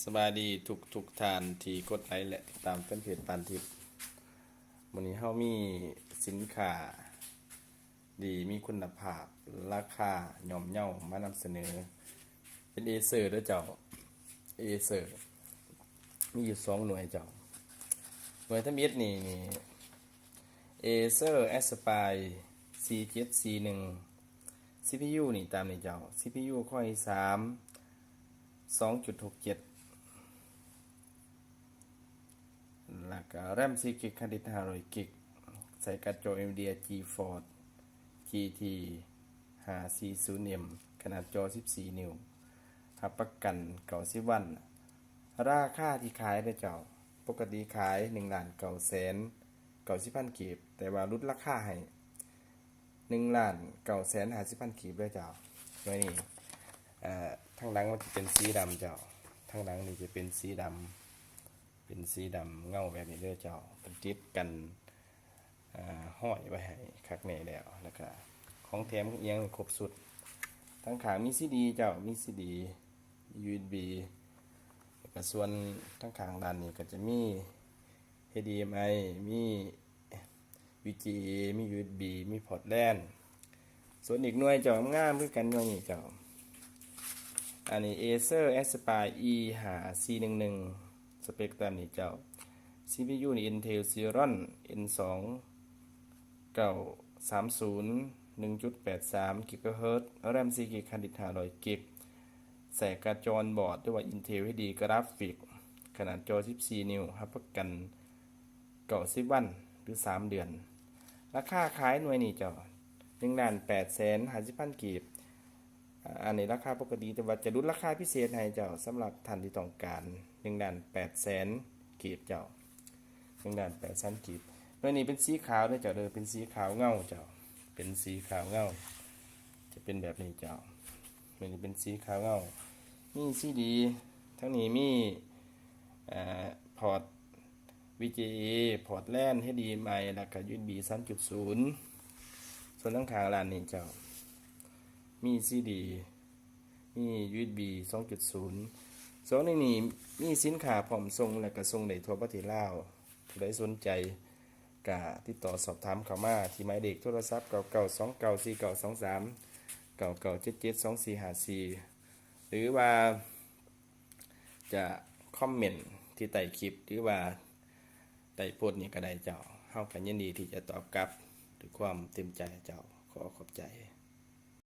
ສະບາຍດີທຸກໆທ່ານທີ່ກົດໄລ ແລະ ຕິດຕາມແຟນເພຈປານທິບ. ມື້ນີ້ເຮົາມີສິນຄ້າດີ ມີຄຸນນະພາບ ລາຄາຍ່ອມເຍົາມານຳສະເໜີ. ເປັນເອເຊີເດີເຈົ້າ, ເອເຊີ ມີຢູ່ສອງໜ່ວຍເຈົ້າ. ໜ່ວຍທຳອິດນີ້ ນີ້ ເອເຊີແອັສໄປ ສີ່ເຈັດສີ່ໜຶ່ງ ຊີພີຢູນີ້ຕາມນີ້ເຈົ້າ, ຊີພີຢູຄໍອີສາມ ສອງຈຸດຫົກເຈັດ ແລ້ວກະແຣມສີ່ກິກ ຮາດດິສຫ້າຮ້ອຍກິກ, ໃສ່ກາດຈໍເອັມດີ ຈີຟໍສ ຈີທີ ຫ້າສີ່ສູນເອັມ ຂະໜາດຈໍສິບສີ່ນິ້ວ ຮັບປະກັນເກົ້າສິບວັນ. ລາຄາທີ່ຂາຍເດີເຈົ້າ, ປົກກະຕິຂາຍໜຶ່ງລ້ານເກົ້າແສນເກົ້າສິບພັນກີບ, ແຕ່ວ່າຫຼຸດລາຄາໃຫ້ ໜຶ່ງລ້ານເກົ້າແສນຫ້າສິບພັນກີບເດີເຈົ້າ. ໜ່ວຍນີ້ ເອີ ທາງຫຼັງມັນຈະເປັນສີດຳເຈົ້າ, ທາງຫຼັງນີ້ຈະເປັນສີດຳ, ເປັນສີດຳເງົາແບບນີ້ເດີເຈົ້າ. ເພິ່ນຕິດກັນ ເອີ ຮ້ອຍໄວ້ໃຫ້ຄັກແນ່ແລ້ວ, ແລ້ວກະຂອງແຖມອີ່ຫຍັງຄົບຊຸດ. ທາງຂ້າງມີຊີດີເຈົ້າ, ມີຊີດີ ຢູເອັສບີ ແລ້ວກະສ່ວນທາງຂ້າງດ້ານນີ້ກະຈະມີ ເອັດດີເອັມໄອ ມີ ວີຈີເອ ມີ ຢູເອັສບີ ມີພອດແລນ. ສ່ວນອີກໜ່ວຍເຈົ້າ ງາມຄືກັນໜ່ວຍນີ້ເຈົ້າ, ອັນນີ້ ເອເຊີແອັສໄປ ອີຫ້າສີ່ໜຶ່ງໜຶ່ງ ສະເປັກຕາມນີ້ເຈົ້າ. ຊີພີຢູນີ້ ອິນເທວຊີຣອນ ເອັນສອງເກົ້າສາມສູນ ໜຶ່ງຈຸດແປດສາມກິກກາເຮີດ, ແຣມສີ່ກິກ ຮາດດິສຫ້າຮ້ອຍກິກ, ໃສ່ກາດຈໍອອນບອດ ຫຼືວ່າ ອິນເທວ ເອັດດີ ກຣາຟິກ ຂະໜາດຈໍສິບສີ່ນິ້ວ, ຮັບປະກັນເກົ້າສິບວັນ ຫຼື ສາມເດືອນ. ລາຄາຂາຍໜ່ວຍນີ້ເຈົ້າ ໜຶ່ງລ້ານແປດແສນຫ້າສິບພັນກີບ. ອາ ອັນນີ້ລາຄາປົກກະຕິ, ແຕ່ວ່າຈະຫຼຸດລາຄາພິເສດໃຫ້ເຈົ້າ ສຳລັບທ່ານທີ່ຕ້ອງການ ໜຶ່ງລ້ານແປດແສນກີບເຈົ້າ, ໜຶ່ງລ້ານແປດແສນກີບ. ໜ່ວຍນີ້ເປັນສີຂາວເດີເຈົ້າເດີ, ເປັນສີຂາວເງົາເຈົ້າ, ເປັນສີຂາວເງົາ ຈະເປັນແບບນີ້ເຈົ້າ. ໜ່ວຍນີ້ເປັນສີຂາວເງົາ, ມີຊີດີ, ທັງນີ້ມີ ເອີ ພອດ ວີຈີເອ ພອດແລນ ເອັດດີເອັມໄອ ແລ້ວກະ ຢູເອັສບີ ສາມຈຸດສູນ. ສ່ວນທາງຂ້າງດ້ານນີ້ເຈົ້າ ມີຊີດີ ມີ ຢູເອັສບີ ສອງຈຸດສູນ. ສອງນີ້ນີ້ມີສິນຄ້າພ້ອມສົ່ງ ແລ້ວກະສົ່ງໄດ້ທົ່ວປະເທດລາວ. ຜູ້ໃດສົນໃຈກະຕິດຕໍ່ສອບຖາມເຂົ້າມາທີ່ໝາຍເລກໂທລະສັບ ເກົ້າເກົ້າສອງເກົ້າສີ່ເກົ້າສອງສາມ ເກົ້າເກົ້າເຈັດເຈັດສອງສີ່ຫ້າສີ່ ຫຼືວ່າ ຈະຄອມເມັນທີ່ໃຕ້ຄລິບ ຫຼືວ່າໃຕ້ໂພສນີ້ກະໄດ້ເຈົ້າ, ເຮົາກະຍິນດີທີ່ຈະຕອບກັບດ້ວຍຄວາມເຕັມໃຈເຈົ້າ. ຂໍຂອບໃຈ.